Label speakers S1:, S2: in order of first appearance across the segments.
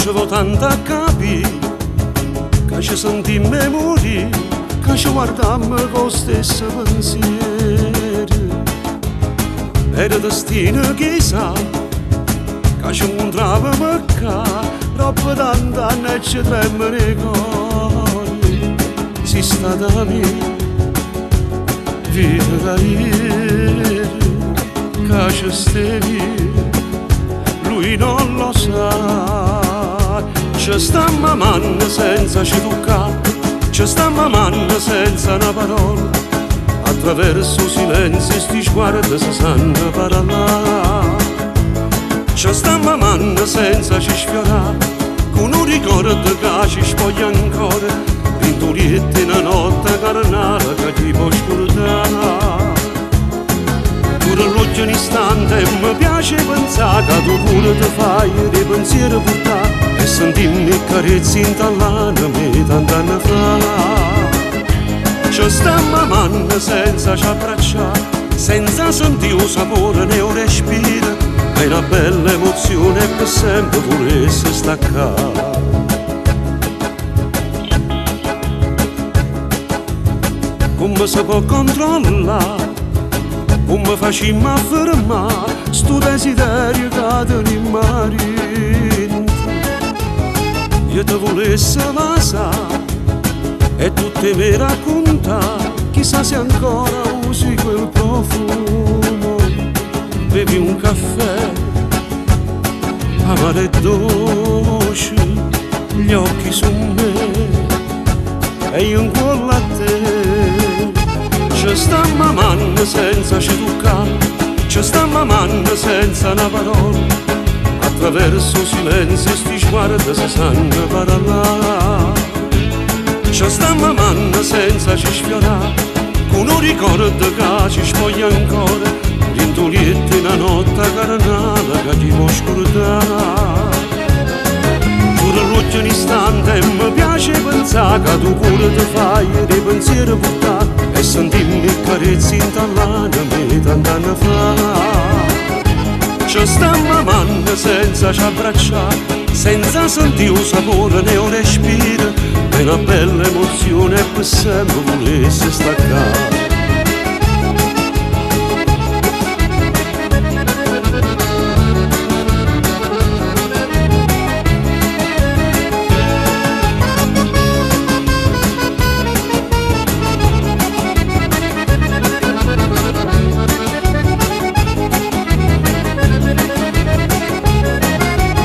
S1: ce vo' tanto a capì ca ce sentimmo 'e murì, ca ce guardammo cu 'o stesso pensiero. Era destino chissà ca ce 'ncuntravamo ccà, doppo tant'anne e ce tremmano 'e core. Si' stata 'a mia vita d'ajere ca ce stev'io. Lui non lo sa. Ce stammo amanno senza ce tuccà, ce stammo amanno senza na parola. Attraverso 'o silenzio 'sti sguarde se sanno parlà. Ce stammo amanno senza ce sfiorà, cu nu ricordo ca ce spoglia ancora, dint' 'o lietto 'e na notte carnale ca chi po' scurdà. Chiure ll'uocchie n'istante e me piace 'e penzà ca tu pure te faje d' 'e penziere purtà e sentimmo 'e carezze 'int'a ll'anema 'e tant'anne fa. Ce stammo amanno senza ce abbraccià, senza sentì 'o sapore né 'o respiro, ma è na bella emozione e pe sempe vulesse sta ccà. Comme se po' controllà, comme facimmo a fermà stu desiderio ca tenimmo arinto. Io te vulesse vasà e tutt' 'e me raccuntà, chissà se ancora usi quel profumo, bevi un caffè amaro e doce, gli occhi su me e io 'ncuollo a te. Ce stammo amanno senza ce tuccà, ce stammo amanno senza na parola, attraverso 'o silenzio 'sti sguarde se sanno parlà. Ce stammo amanno senza ce sfiorà, cu nu ricordo ca ce spoglia ancora, dint' 'o lietto 'e na notte carnale ca chi po' scurdà. Chiure ll'uocchie n'istante e me piace 'e penzà ca tu pure te faje d' 'e penziere purtà e sentimmo 'e carezze 'int'a ll'anema 'e tant'anne fa. Ce stammo amanno senza ce abbraccià, senza sentì 'o sapore né 'o respiro, ma è na bella emozione e pe sempe vulesse sta ccà.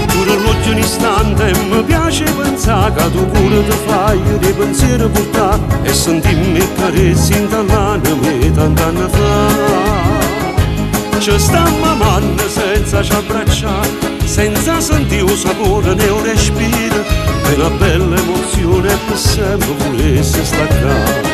S1: Chiure ll'uocchie n'istante e me piace 'e penzà ca tu pure te faje d' 'e penziere purtà e sentimmo 'e carezze 'int'a ll'anema 'e tant'anne fa. Ce stammo amanno senza ce abbraccià, senza sentì 'o sapore né 'o respiro, è na bella emozione e pe sempe vulesse sta ccà.